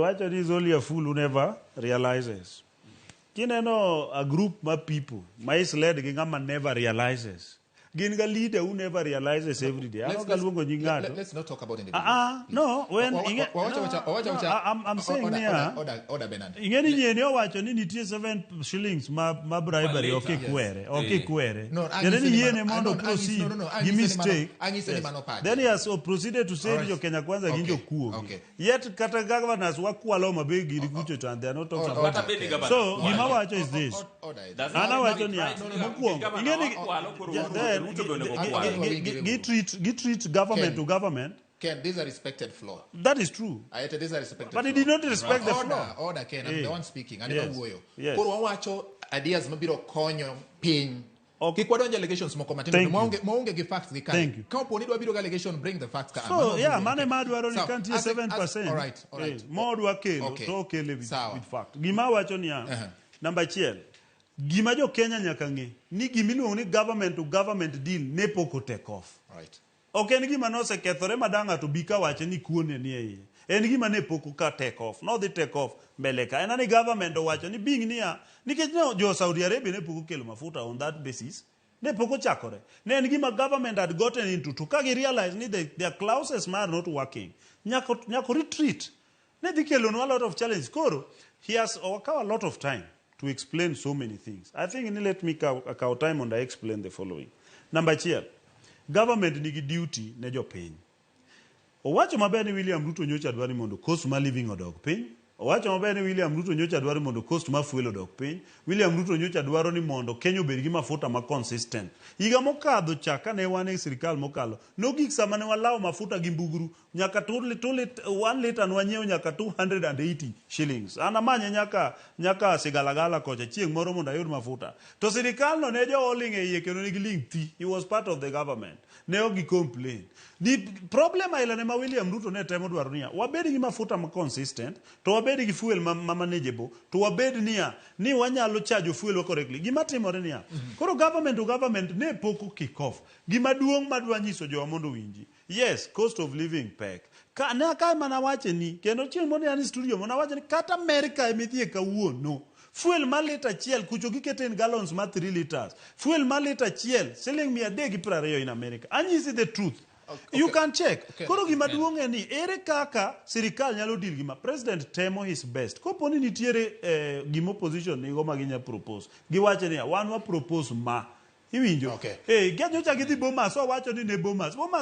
Wacho ni is only a fool who never realizes. Kineno a group ma people ma is led gi ng'ama never realizes. Gin ga leader who never realizes every day. Ano ga luongo nying ng'ato. Let's not talk about individuals. Ah, ah, no, when Wawacho no, wacha no, wacha I'm saying order, niya. Order, order, order, Bernard. Ing'e ni nyieni owacho ni nitie 7 shillings ma bribery Per ok liter. ikwere, ok ikwere. No, Tiende ang'ise ni ni yiene mano- mondo no, proceed no, gi ang'ise ni mano- mistake. ang'ise ni mano pache. Then he has proceeded to say ni jo Kenya Kwanza gin jokuoge. Yet kata governors wakwalo Homa Bay giri kucho to and they are not talking Oh, about Kata it. bed ni governor. So gima wacho is this. Order it. Does An not awacho mean niya, right now, mokwongo, governor ing'e ni wakwalo, koro Yeah, then, Ruto be onego gi- kwal. gi treat government Ken. to government. Ken, this is a respected floor. That is true. Ayete, this is a respected But he floor. did not respect the Order, floor. order, Ken. I'm the one speaking. An ema wuoyo. Koro wawacho ideas mabiro konyo piny. Kik wadonj allegations moko matindo Thank you. maonge gi facts gi kae. Thank you. Ka opo ni idwa biro gi allegation, bring the facts ka. So, Mano yeah, wuoyo. mano ema adwaro ni Sawa. ka nitie 7%. All right. Modwa kelo to okele Sawa. with fact. Gima awacho niya, namba achiel, gima jo Kenya nyaka ng'e ni gimiluongo ni government to government deal ne pok o take off. Ok en gima nosekethore ma dang' ng'ato bi ka wache ni kuo ne nie iye. En gima ne pok ka take off. Nodhi take off mbele ka. En ani government owacho ni bing niya, nikech ne jo Saudi Arabia ne pok okelo mafuta on that basis. Ne pok ochakore. Ne en gima government had gotten into to ka gi realize ni their clauses ma are not working. Nyako retreat. Ne dhi kelonwa a lot of challenge. Koro, he has okawo a lot of time to explain so many things. I think ni let me kaw time mondo I explain the following. Number achiel, government nigi duty ne jopiny. Owacho maber ni William Ruto nyocha dwaro ni mondo cost mar living odog piny. Owacho maber ni William Ruto nyocha dwaro ni mondo cost mar fuel odog piny. William Ruto nyocha dwaro ni mondo Kenya obed gi mafuta ma consistent. Higa mokadho cha kane wan e sirikal mokalo, nogik sama ne walawo mafuta gi mbugru nyaka 1 liter nwanyiewo nyaka 280 shillings. An amanye nyaka Sigalagala kocha chieng' moro mondo ayud mafuta. To sirikal no ne jo oling' e iye kendo ne giling' thi. He was part of the government. Ne ok gi complain. The problem aila ne ma William Ruto ne temo dwaro niya, wabed gi mafuta ma consistent, to wabed gi fuel ma manageable, to wabed niya, ni wanyalo charge fuel wa correctly. Gima timore niya, koro government to government ne pok o kick off. Gima duong' madwa nyiso jowa mondo owinji. Yes, cost of living pek. Ka ne kae mana wache ni, kendo chieng' moro ne an e studio moro nawacho ni kata Amerika emidhiye kawuono. Fuel mar lita achiel kucho gikete in gallons mar 3 liters. Fuel mar lita achiel siling 320 in America. Anyisi the truth. You can check. Koro gima duong' en ni ere kaka sirikal nyalo deal gi ma president temo his best. Kopo ni nitiere gima opposition nigo ma ginya propose. Giwacho niya, wan wa propose ma. Iwinjo? Okay. Nyocha gidhi Bomas, wawacho ni ne Bomas. Bomas